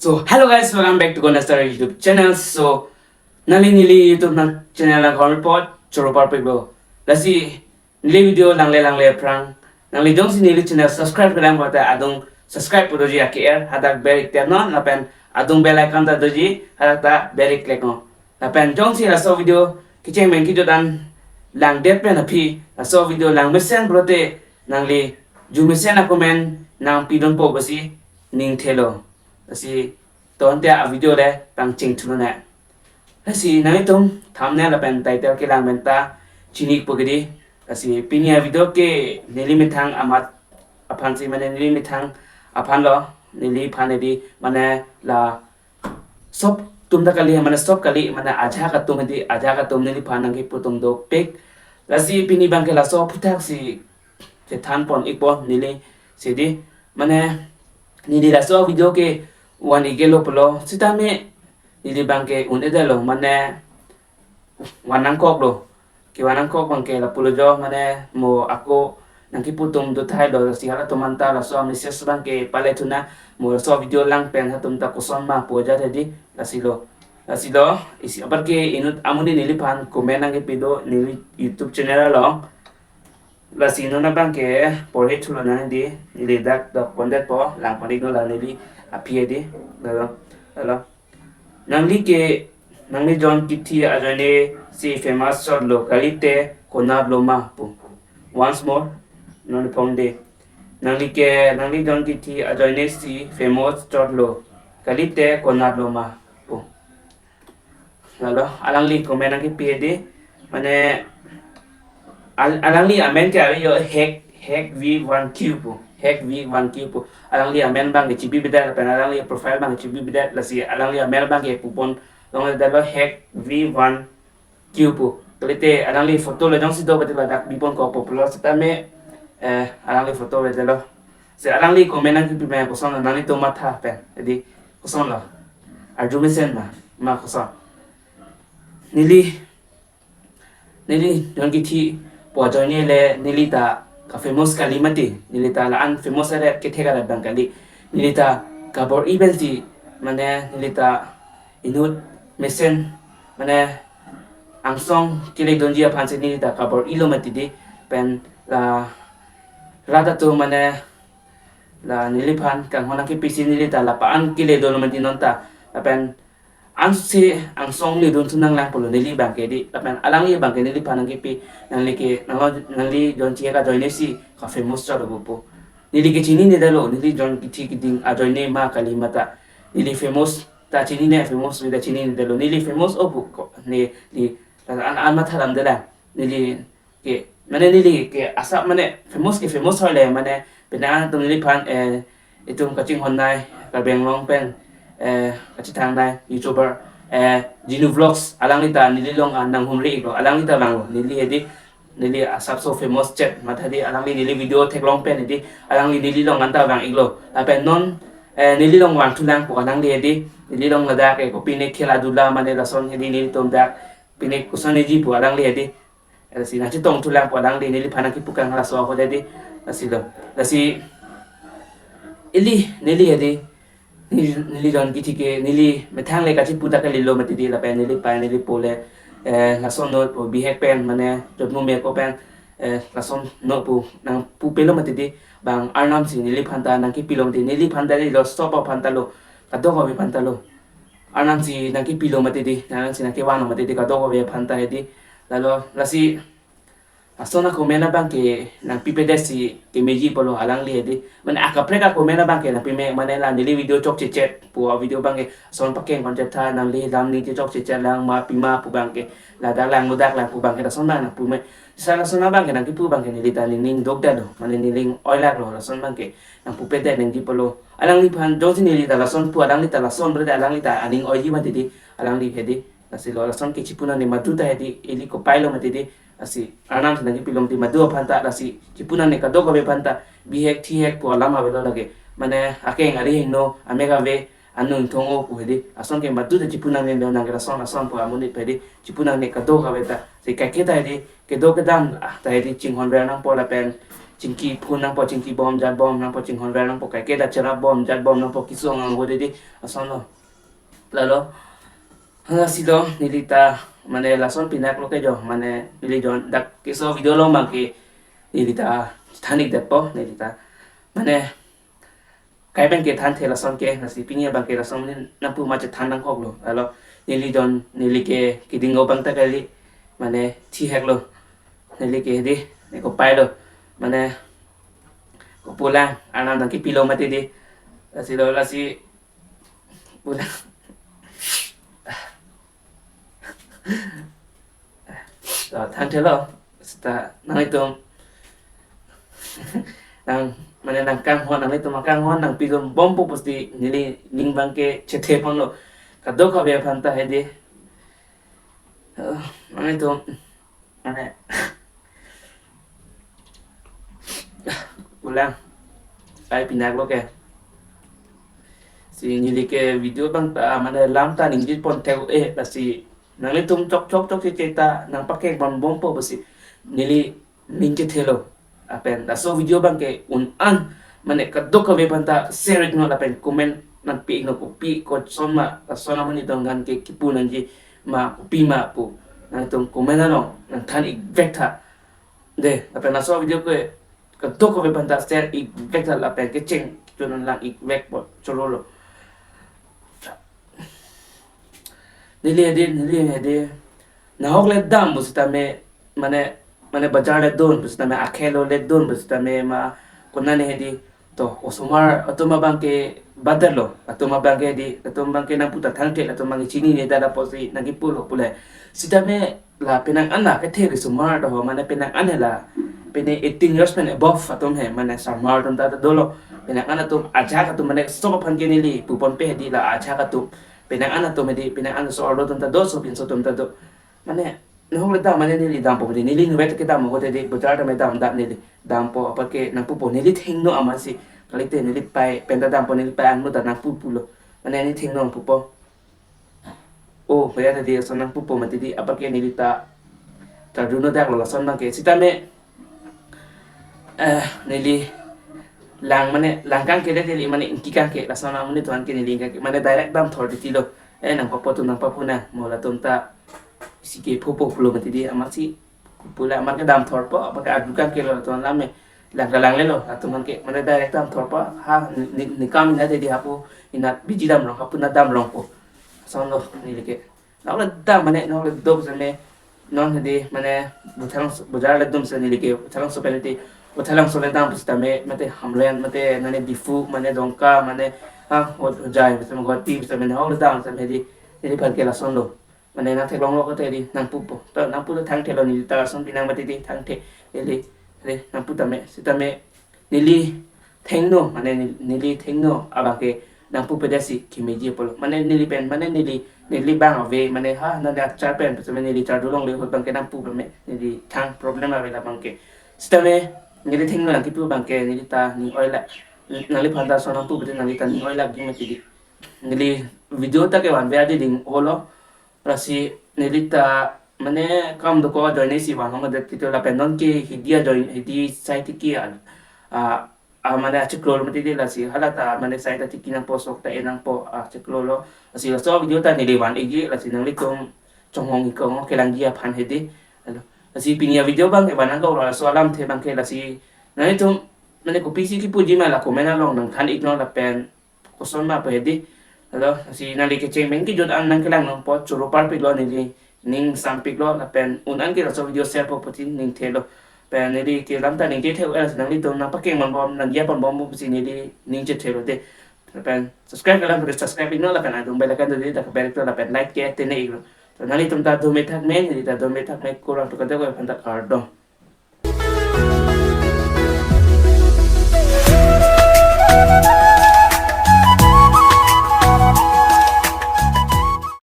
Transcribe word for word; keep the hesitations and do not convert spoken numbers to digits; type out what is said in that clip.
So, hello guys, welcome back to Gonda Star YouTube channel. So, nangli neli YouTube nang channel nang kami pot choro parpik lo. Lasi neli video langle langle aphrang, nangli jongsi neli channel subscribe kelang kota adung subscribe pu doji aker, hadak bell ik tepnon, lapen adung bell icon ta doji, hadak ta bell ik click non. Lapen jongsi laso video kecheng meng kejut an langdet pen aphi, laso video langmesen pulote nangli jumesen a-comment nangpidunpo pusi ning thelo. Lasi tonte a-video le pangcheng thunang. Lasi nanglitum thumbnail lapen title kelang pen ta chini po kedi. Lasi pini a-video ke neli methang amat aphan si, mane neli methang aphan lo, neliphan hedi, mane la sob atum ta kali, mane sob kali, mane ajahak atum hedi, ajahak atum neliphan nangkepu atum dopik. Lasi pini abangke laso aphuthak si chethan pon ikpo neli si hedi, mane neli laso video ke van ik-etlo pulo sitame neli abangke un-edetlo, mane van nangkoklo. Kevan nangkok abangke lapulo jo, mane mo ako nangkepu atum dothailo, lasi halatum anta laso message abangke pale thunang, mo laso video lang pen halatum ta koson ma pu ajat hedi, lasi lo. Lasi lo, isi apar ke inut amonit neliphan comment nangkepi do neli YouTube channel along. Lasi non abangke porhi thulonang hedi, neli dak dok pondetpo, lang pon iknon la neli aphi hedi, lalo, lalo. Nangli ke, nangli John Kithi ajoine si famous chotlo, kalite konatlo ma pu. Once more, non phong de. Nangli ke, nangli John Kithi ajoine si famous chotlo, kalite konatlo ma pu. Lalo, alangli comment nangkepi hedi, mane, al-, alangli amen ke ave yo Hack, Hack V one Q pu, Hack V one Q pu. Alangli amen abangke chibibedet, lapen alangli profile abangke chibibedet, lasi alangli amen abangke pupon longledetlo Hack V one Q pu. Kalite alangli photo le jongsi do kati ladak bipon ko popular sitame, eh, alangli photo le detlo. Si alangli comment nangkepi pen koson lo, nanglitum matha pen, hedi koson lo. Arjumesen ma, ma koson. Neli, neli John Kithi pu ajoine le neli ta ka famous kali mati, neli ta la-an famous are kethek are abang kali. Neli ta kabor-i pensi, mane neli ta inut mesen, mane angsong keledunji aphan si neli ta kabor-ilo mati hedi, pen la rat atum mane la neliphan kanghon nangkepi si neli ta lapu-an keledunlo mati non ta, lapen ansi angsong ledun thu nanglang pulo neli abangke hedi, lapen alangli abangke neliphan nangkepi, nangli ke, nanglo, nangli John Kithi ajoine si ka famous chotlo pu. Neli ke chininedetlo, neli John Kithi keding ajoine ma kali ma ta. Neli famous ta chinine, famous ta chininedetlo. Neli famous o pu ko, neli an, an matha damdelang. Neli ke, mane neli ke asap mane famous ke famous hoi le, mane penang atum neliphan, eh, itum kachinghonnei, Karbi Anglong pen, eh, kachithangnei YouTuber, eh, Jinu Vlogs, alangli ta neli along an nanghumri iklo, alangli ta vanglo, neli hedi, neli asapso famous chot matha hedi, alangli neli video theklong pen hedi, alangli neli along anta vang iklo. Lapen non, eh, neli along vang thulang pu alangli hedi, neli along ladak, eh, kopine khela dula mane lason hedi nelitum dak pine koson eji pu alangli hedi. Lasi nangchetong thulang pu alangli neliphan nangkepu kang laso ahut hedi, lasi lo. Lasi ili neli hedi, neli, neli John Kithi ke, neli methang le kachipu ta kalilo mati hedi, lapen neli pa, neli po le, eh, lason not pu bihek pen, mane jotmu me ko pen, eh, lason not pu nangpupelo mati hedi, bang Arnam si neliphan ta nangkepilo mati hedi, neliphan ta hedi lo, sob aphan ta lo, kadokave aphan ta lo. Arnam si nangkepilo mati hedi, Arnam si nangkevanlo mati hedi, kadokave aphan ta hedi, lalo, lasi lason a-comment abangke nangpipedet si kemeji pulo alangli hedi. Mane akaprek a-comment abangke nangpime, mane la neli video chokchechet pu a-video abangke ason pakeng konchet tha, nangli dam neli chokchechet lang ma pima pu abangke ladak lang, ladak lang pu abangke lason abang nangpime. Sa lason abangke nangkepu abangke neli ta nening dokdetlo, mane nening oilaklo, lason abangke nangpupedet nangji pulo. Alangliphan jongsi neli ta lason pu, alangli ta lason berarti alangli ta aning oiji mati hedi, alangli hedi. Lasi lo lason ke chipu nangne madu ta hedi, ili kopai lo mati hedi, lasi Arnam si nangkepilo mati madu aphan ta, lasi chipu nangne kadokave aphan ta, bihek thihek pu alam avelo lake. Mane akeng ari hingno, amek ave, anung thong-o pu hedi, lason ke madu ta chipu nangne lo, nangke lason lason pu amonit hedi, chipu nangne kadokave ta, si kaike ta hedi, kedo kedam, ah, ta hedi, chinghon ber nangpo lapen, chingki phun nangpo, chingki bom jat bom nangpo, chinghon ver nangpo, kaike ta cherap bom jat bom nangpo, kesung anggo dei dei, lasonlo. Lalo, ha, silo neli ta, mane lason pinak lo ke jo, mane neli jon dak keso video along abangke neli ta than-ik detpo, neli ta, mane kai pen ke thanthe lason ke, lasi pini abangke lason ni nangpu ma chethan nangkoklo. Lalo, neli jon, neli ke keding abang ta kali, mane thihek lo. Neli ke dei, ne kopai lo. Mane, kopulang, anam dang kipilo mati dei. Lasilo, lasi, pulang. To, thanthelo. Seta nanglitum nang, mane nangkanghon, nanglitum nangkanghon, nangpidun bompo pusi neli ning abangke chethe ponlo. Kadokave aphan ta hedi. Eh, nanglitum, mane, pulang. Ai pinak lo ke. Si neli ke video abang ta, mane lam ta ningje pon thek, eh, lasi nanglitum chok chok chok che che ta nangpakeng pon bompo pusi neli ning chethelo. Lapen laso video abangke un-an, mane kadokave aphan ta share-iknon lapen comment nangpi-iknon, kopi koson ma, lason amonit adung an ke kipu nangji ma, kopi ma pu. Nangtum comment along nangthan-ik vek tha. Dei, lapen laso video ke kadokave aphan ta share-ik vek tha lapen kecheng kejun an lang-ik vekpo, chorolo. Neli hedi, neli hedi, nahok le dam pusitame, mane, mane bajar le dun pusitame, akhei lo le dun pusitame, ma konane hedi, to, osomar atum abangke badarlo, atum abangke hedi, atum abangke nangpu ta thangte, atum abangke chinine dada pusi nangkipulo pule. Sitame la penang an la kethe risomar do ho, mane penang an la, pine eighteen years pen above atum he, mane sarmar atum ta dolo. Penang an atum, ajahak atum, mane sok aphan ke neli pu ponpe hedi, la ajahak atum, penang an atum hedi, penang an so arlo atum ta do, so pinso atum ta do. Mane, nahok le dam, mane neli dampo hedi, neli nubet ke dam ho hedi, bajar tame dam dam neli dampo, apar ke nangpupo, neli thengno amatsi, kalite neli pai pen ta dampo, neli pai angno ta nangpu pulo. Mane neli thengno nangpupo. Oh, hoya tadi lason nangpupo mati dei, apar ke neli ta charjuno dak lo lason abangke. Sitame, eh, neli lang, mane lang kangke dei, neli mane ingki kangke, lason amonit adung an ke neli ingki kangke, mane direct damthor titi lo. Eh, nangpapo atum nangpapo nang, mo latum ta isi ke phopo pulo mati dei, amatsi pule amar ke damthorpo, apar ke arju kangke lo latum an, lame lang ta langlelo, latum an ke, mane direct damthorpo, ha, ne, ne, ne kam inat hedi hapu, inat biji damlong, hapu inat damlongpo. Lason lo neli ke. Nahok le dam, mane nahok le do seme, non hedi, mane Bothalang, bajar le dun se neli ke, Bothalangso pen hedi, Bothalangso le dam pusitame, mate Hamren, mate nane Diphu, mane Dongka, mane, ha, Ho-, Hojai, pusitame Guwahati, pusitame nahok le dam seme hedi, neliphan ke lasonlo. Mane nangtheklonglo kote dei, nangpupo. To, nangpu to thangthelo, neli ta lason pinang mati dei, thangthe. Neli, neli nangpu tame, sitame neli thengno, mane neli, neli thengno abangke nangpupe dasi kemeji apotlo. Mane neli pen, mane neli, neli bang ave, mane ha, nane achar pen, sitame neli charju longle ahut abangke nangpu pame, neli thang problem ave labangke. Sitame neli thengno nangkipu abangke, neli ta ning oilak. Nangliphan ta lason nangpupe dei, nangli ta ning oilakji mati dei. Neli video ta kevan ve adi ding olo. Lasi neli ta, mane, kam dokok ajoine si van hong adet kito, lapen non ke hidi ajoine, hidi sai tiki a, a, a, mane achiklo lo mati dei, lasi hala ta, mane, sai ta tiki nangpo, sok ta e nangpo, achiklo lo. Lasi laso video ta neli van-ikji, lasi nanglitum chonghong-ik, kong kelangji aphan hedi. Lalo, lasi pini avideo abangke van nangkok lo, laso alamthe abangke, lasi nanglitum, mane, kopisi kipuji ma la comment along nangthan-iknon lapen koson ma pu hedi. Lalo, lasi nangli kecheng pen kejun an nangkelang nangpo, choro parpiklo, neli ning sampiklo, lapen un-an ke laso video share po pusi ning thelo. Pen neli ke lam ta ning chethe, eh, nanglitum nangpakeng pon bom, nangdiya pon bom pusi neli ning chethelo dei. Lapen subscribe ke lam subscribe-iknon, lapen adung bell icon do dei, dak bell to, lapen like ke tene-iknon. To nanglitum ta dome thakme, neli ta dome thakme, kurang to kadokave aphan ta kardom.